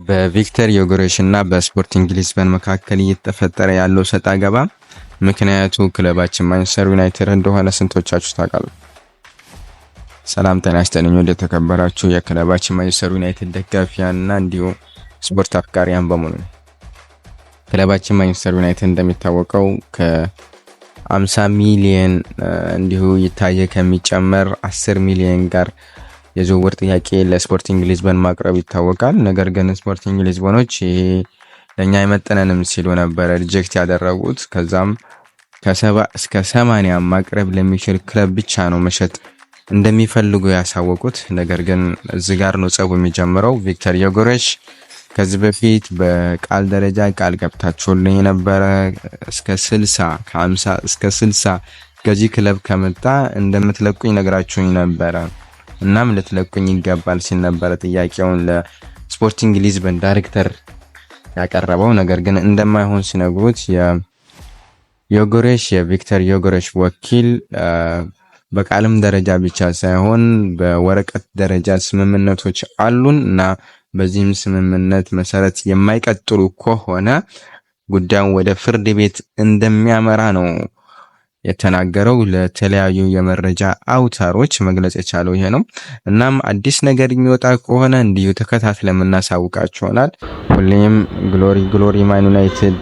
በቪክተር ዮኬሬሽ እና በስፖርቲንግ ሊዝበን መካከል እየተፈጠረ ያለው ሰጣ ገባ ምክንያቱ ክለባችን ማንቸስተር ዩናይትድ እንደሆነ ስንቶቻችሁ ታውቃሉ? ሰላም ጤና ይስጥልኝ። ወደ ተከበራችሁ የክለባችን ማንቸስተር ዩናይትድ ደጋፊያንና እንዲሁ ስፖርት አፍቃሪያን በሙሉ፣ ክለባችን ማንቸስተር ዩናይትድ እንደሚታወቀው ከ50 ሚሊየን እንዲሁ ይታየ ከሚጨመር 10 ሚሊየን ጋር የዝውውር ጥያቄ ለስፖርቲንግ ሊዝበን ማቅረብ ይታወቃል። ነገር ግን ስፖርቲንግ ሊዝበኖች ይሄ ለእኛ አይመጥነንም ሲሉ ነበረ reject ያደረጉት። ከዛም ከ70 እስከ 80 ማቅረብ ለሚችል ክለብ ብቻ ነው መሸጥ እንደሚፈልጉ ያሳወቁት። ነገር ግን እዚህ ጋር ነው ጸቡ የሚጀምረው። ቪክተር ዮኬሬሽ ከዚህ በፊት በቃል ደረጃ ቃል ገብታችሁልኝ የነበረ እስከ 60፣ ከ50 እስከ 60 ገዢ ክለብ ከመጣ እንደምትለቁኝ ነግራችሁኝ ነበረ። እናም ልትለቁኝ ይገባል ሲል ነበረ ጥያቄውን ለስፖርቲንግ ሊዝበን ዳይሬክተር ያቀረበው። ነገር ግን እንደማይሆን ሲነግሩት የቪክተር ዮኬሬሽ ወኪል በቃልም ደረጃ ብቻ ሳይሆን በወረቀት ደረጃ ስምምነቶች አሉን እና በዚህም ስምምነት መሰረት የማይቀጥሉ ከሆነ ጉዳዩን ወደ ፍርድ ቤት እንደሚያመራ ነው የተናገረው። ለተለያዩ የመረጃ አውታሮች መግለጽ የቻለው ይሄ ነው። እናም አዲስ ነገር የሚወጣ ከሆነ እንዲሁ ተከታትለን የምናሳውቃችሁ ይሆናል። ሁሌም glory glory Man United።